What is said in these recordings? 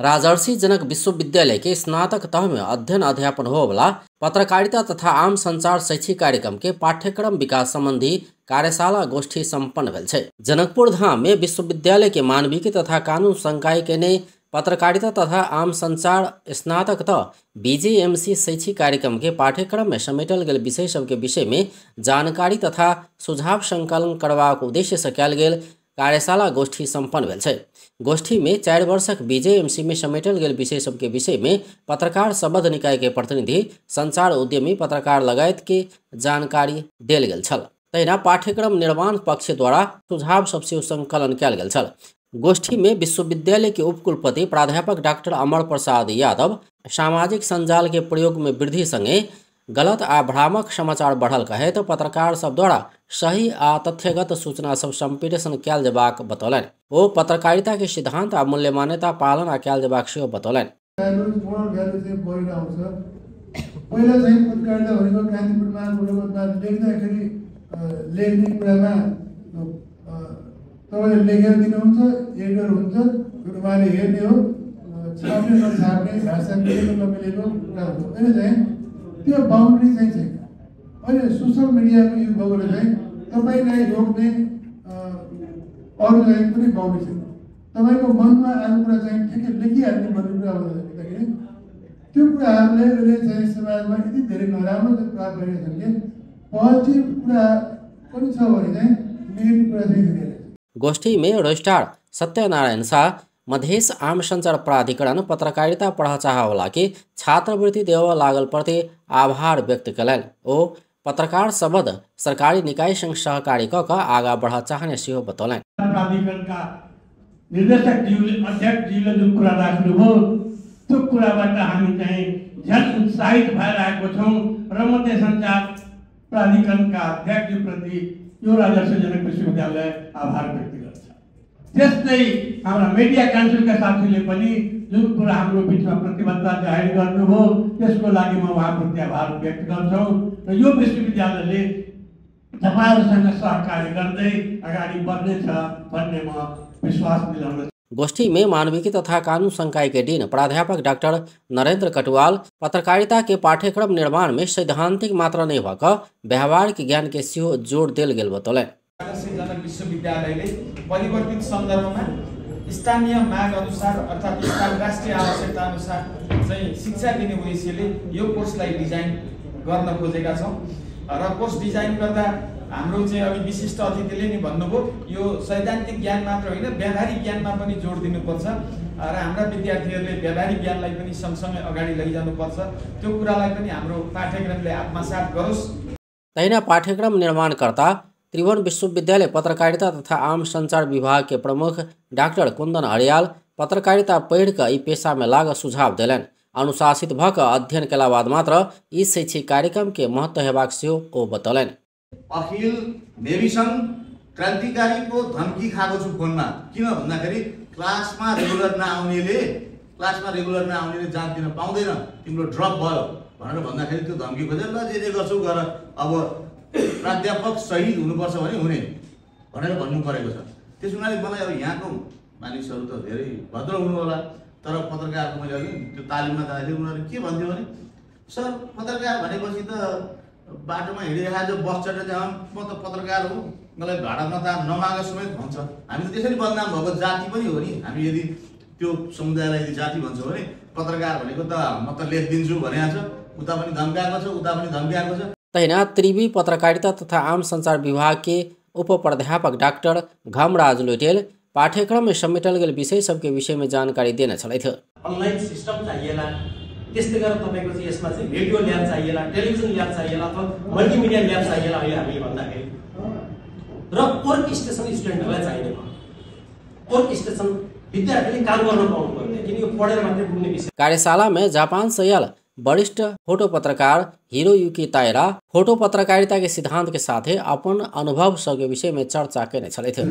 राजर्षि जनक विश्वविद्यालय के स्नातक तह में अध्ययन अध्यापन हो वाला पत्रकारिता तथा आम संचार शैक्षिक कार्यक्रम के पाठ्यक्रम विकास संबंधी कार्यशाला गोष्ठी सम्पन्न भेल छै। जनकपुर धाम में विश्वविद्यालय के मानविकी तथा कानून संकाय के ने पत्रकारिता तथा आम संचार स्नातक तह बीजेएमसी शैक्षिक कार्यक्रम के पाठ्यक्रम में समेटल गेल विषय सब के विषय में जानकारी तथा सुझाव संकलन करबाक उद्देश्य से कयल गेल कार्यशाला गोष्ठी सम्पन्न भेल छै। गोष्ठी में 4 वर्षक बीजेएमसी में समेटल गेल विषय सब के विषय में पत्रकार संबद्ध निकाय के प्रतिनिधि, संचार उद्यमी, पत्रकार लगायत के जानकारी देल गेल छल। तहिना पाठ्यक्रम निर्माण पक्ष द्वारा सुझाव सबसे संकलन कयल गेल छल। गोष्ठी में विश्वविद्यालय के उपकुलपति प्राध्यापक डॉक्टर अमर प्रसाद यादव सामाजिक संजाल के प्रयोग में वृद्धि संगे गलत आ भ्रामक समाचार बढ़ल कहे तो पत्रकार सब द्वारा सही आ तथ्यगत सूचना सब संप्रेषण कयल जेबाक बतौलनि। ओ पत्रकारिता के सिद्धांत आ मूल्य मान्यता पालन आ कयल जेबाक सेहो बतौलनि। त्यो बाउन्ड्री चाहिँ छैन। अहिले सोशल मिडियाको युग भएकोले चाहिँ तपाईलाई रोक्ने अरू चाहिँ कुनै बाउन्ड्री छैन। तपाईको मनमा आएको कुरा चाहिँ ठिकै लेखिहाल्ने भन्ने कुरा हुँदाखेरि त्यो कुराहरूले अहिले चाहिँ समाजमा यति धेरै नराम्रो प्रभाव गरिरहेछन् कि पोजिटिभ कुरा पनि छ भने चाहिँ नेगेटिभ कुरा चाहिँ धेरै। गोष्ठी में रजिस्ट्रार सत्यनारायण शाह, मधेश आम संचार प्राधिकरण पत्रकारिता पढ़ चाहवला के छात्रवृत्ति देव लागल प्रति आभार व्यक्त कयलनि। ओ पत्रकार संबद्ध सरकारी निकाय संग सहकारी क आगा बढ़ चाहने सेहो बतौलनि। प्राधिकरणका निर्देशक ज्यूले, अध्यक्ष ज्यूले जुन कुरा राख्नुभयो त्यो कुराबाट हामी चाहिँ झन् उत्साहित भएर आएको छौं र मध्य संचार प्राधिकरणका अध्यक्षप्रति यो राजर्षि जनक विश्वविद्यालय आभार व्यक्त गर्छ। त्यस्तै हाम्रा मिडिया काउन्सिलका साथीले पनि जुन कुरा हाम्रो बिचमा प्रतिबद्धता जाहेर गर्नुभयो त्यसको लागि म उहाँप्रति आभार व्यक्त गर्छु र यो विश्वविद्यालयले तपाईहरुसँग सहकार्य गर्दै अगाडि बढ्नेछ भन्ने म विश्वास दिलाउन। गोष्ठी में मानविकी तथा कानून संकाय के डीन प्राध्यापक डॉक्टर नरेंद्र कटुवाल पत्रकारिता के पाठ्यक्रम निर्माण में सैद्धांतिक मात्र नहीं भक व्यावहारिक ज्ञान के सेहो जोड़ देल गेल बतौलनि। राजर्षि जनक विश्वविद्यालयले परिवर्तित सन्दर्भमा स्थानीय माग अनुसार अर्थात् राष्ट्रिय आवश्यकता अनुसार चाहिँ शिक्षा दिने उद्देश्यले यो कोर्सलाई डिजाइन गर्न खोजेका छौं र कोर्स डिजाइन गर्दा हाम्रो चाहिँ अघि विशिष्ट अतिथिले नि भन्नुभयो यो सैद्धान्तिक ज्ञान मात्र होइन व्यावहारिक ज्ञानमा पनि जोड दिनुपर्छ र हाम्रा विद्यार्थीहरूले व्यावहारिक ज्ञानलाई पनि सँगसँगै अगाडि लैजानुपर्छ। त्यो कुरालाई पनि हाम्रो पाठ्यक्रमले आत्मसात गरोस्। तहिना पाठ्यक्रम निर्माणकर्ता त्रिभुवन विश्वविद्यालय पत्रकारिता तथा आम संचार विभाग के प्रमुख डॉक्टर कुंदन अरियाल पत्रकारिता पढ़ कर ई पेशा में लाग सुझाव दिलनि। अनुशासित भक अध्ययन केला बाद मात्र ई शैक्षिक कार्यक्रम के महत्व हेबाक सेहो ओ बतौलनि। अखिल नेविसन क्रान्तिकारीको धम्की खाएको छु फोनमा। किन भन्दाखेरि क्लासमा रेगुलर नआउनेले जान दिन पाउँदैन, तिम्रो ड्रप भयो भनेर भन्दाखेरि त्यो धम्की खोजेर ल जे गर्छौ गर, अब प्राध्यापक शहीद हुनुपर्छ भने हुने भनेर भन्नु परेको छ। त्यस हुनाले मलाई अब यहाँको मानिसहरू त धेरै भद्र हुनु होला, तर पत्रकारको मैले अघि त्यो तालिममा जाँदाखेरि उनीहरूले के भन्थ्यो भने सर पत्रकार भनेपछि त बाटोमा हिँडिरहेको बस चढेर म त पत्रकार हो, मलाई भाडा नमाग समेत भन्छ। हामी त त्यसरी बदनाम भएको जाति पनि हो नि। हामी यदि त्यो समुदायलाई यदि जाति भन्छौँ भने पत्रकार भनेको त म त लेखिदिन्छु भनेको छ, उता पनि धम्काएको छ उता पनि धम्काएको छ। तहिना त्रिवी पत्रकारिता तथा आम संचार विभाग के उप प्राध्यापक डॉक्टर घमराज लुटेल पाठ्यक्रम में समेटल गेल विषय सबके विषय में जानकारी देने छलैथ्यो। अनलाइन सिस्टम चाहिएला, त्यस्तै गरेर तपाईको चाहिँ यसमा चाहिँ रेडियो ल्याब चाहिएला, टेलिभिजन ल्याब चाहिएला अथवा मल्टिमिडिया ल्याब चाहिएला अहिले हामीले भन्दाखेरि र वर्क स्टेसन स्टुडेन्टहरूलाई चाहिने भयो। वर्क स्टेसन विद्यार्थीले काम गर्न पाउनु पर्ने, किन यो पढेर मात्रै पुग्ने विषय। कार्यशाला में जापान सयाल वरिष्ठ फोटो पत्रकार हिरोयुकी ताइरा फोटो पत्रकारिता के सिद्धांत के साथ अपन अनुभव सबके विषय में चर्चा करने छले थे।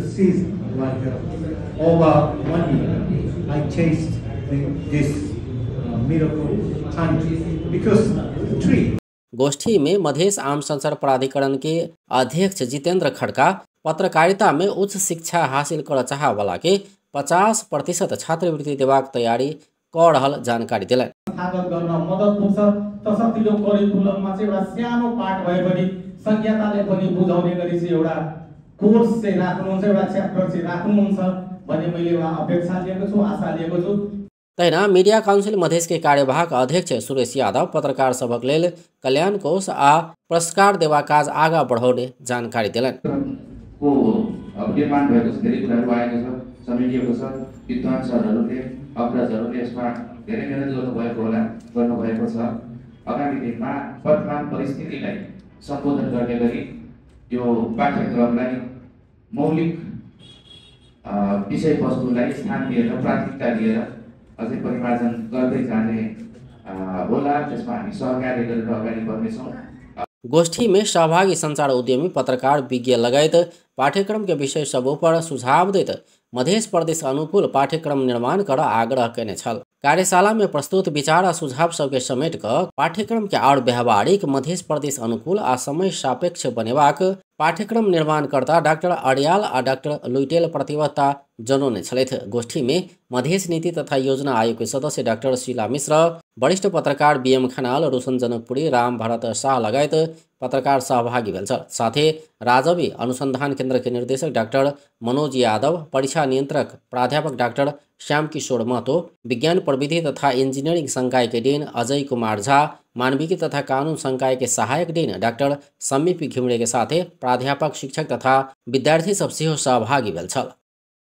गोष्ठी में मधेश आम संचार प्राधिकरण के अध्यक्ष जितेंद्र खड़का पत्रकारिता में उच्च शिक्षा हासिल कर चाह वाला के 50% छात्रवृत्ति देवाक तैयारी कौडहल जानकारी दिलान्। संस्थागत गर्न मद्दत पुग्छ तसर्थ यो करिकुलममा चाहिँ एउटा सानो पाठ भए पनि संज्ञाताले पनि बुझाउने गरी चाहिँ एउटा कोर्स चाहिँ राख्नुहुन्छ, एउटा च्याप्टर चाहिँ राख्नुहुन्छ भन्ने मैले एउटा अपेक्षा लिएको छु, आशा लिएको छु। तैना मीडिया काउन्सिल मधेश के कार्यवाहक अध्यक्ष सुरेश यादव पत्रकार सभक लेल कल्याण कोष आ पुरस्कार देवा काज आगा बढाउने जानकारी दिलान्। निर्माण भएको छ, धेरै कुराहरू आएको छ, समेटिएको छ। विद्वान सरहरूले अग्रजहरूले यसमा धेरै मेहनत गर्नुभएको छ। आगामी दिनमा वर्तमान परिस्थितिलाई सम्बोधन गर्ने गरी यो पाठ्यक्रमलाई मौलिक विषयवस्तुलाई स्थान दिएर प्राथमिकता दिएर अझै परिमार्जन गर्दै जाने होला। त्यसमा हामी सहकार्य गरेर अगाडि बढ्नेछौँ। गोष्ठी में सहभागी संचार उद्यमी, पत्रकार, विज्ञ लगायत पाठ्यक्रम के विषय सबों पर सुझाव देत मध्य प्रदेश अनुकूल पाठ्यक्रम निर्माण कर आग्रह कैने छल। कार्यशाला में प्रस्तुत विचार आ सुझाव सबके समेट कर पाठ्यक्रम के और व्यवहारिक मध्य प्रदेश अनुकूल आ समय सापेक्ष बनेबाक पाठ्यक्रम निर्माणकर्ता डाक्टर अडियाल आ डाक्टर लुइटेल प्रतिबद्धता जनौने छलैथ। गोष्ठी में मधेश नीति तथा योजना आयोग के सदस्य डाक्टर शीला मिश्र, वरिष्ठ पत्रकार बीएम खनाल, रोशन जनकपुरी, राम भरत शाह लगायत पत्रकार सहभागी भेल। साथै राजवी अनुसंधान केन्द्र के निर्देशक डाक्टर मनोज यादव, परीक्षा नियंत्रक प्राध्यापक डाक्टर श्याम किशोर महतो, विज्ञान प्रविधि तथा इंजीनियरिंग संकाय के डीन अजय कुमार झा, मानविकी तथा कानून संकाय के सहायक डीन डाक्टर समीप घिमिरे के साथ प्राध्यापक, शिक्षक तथा विद्यार्थी सब सहभागी भेल।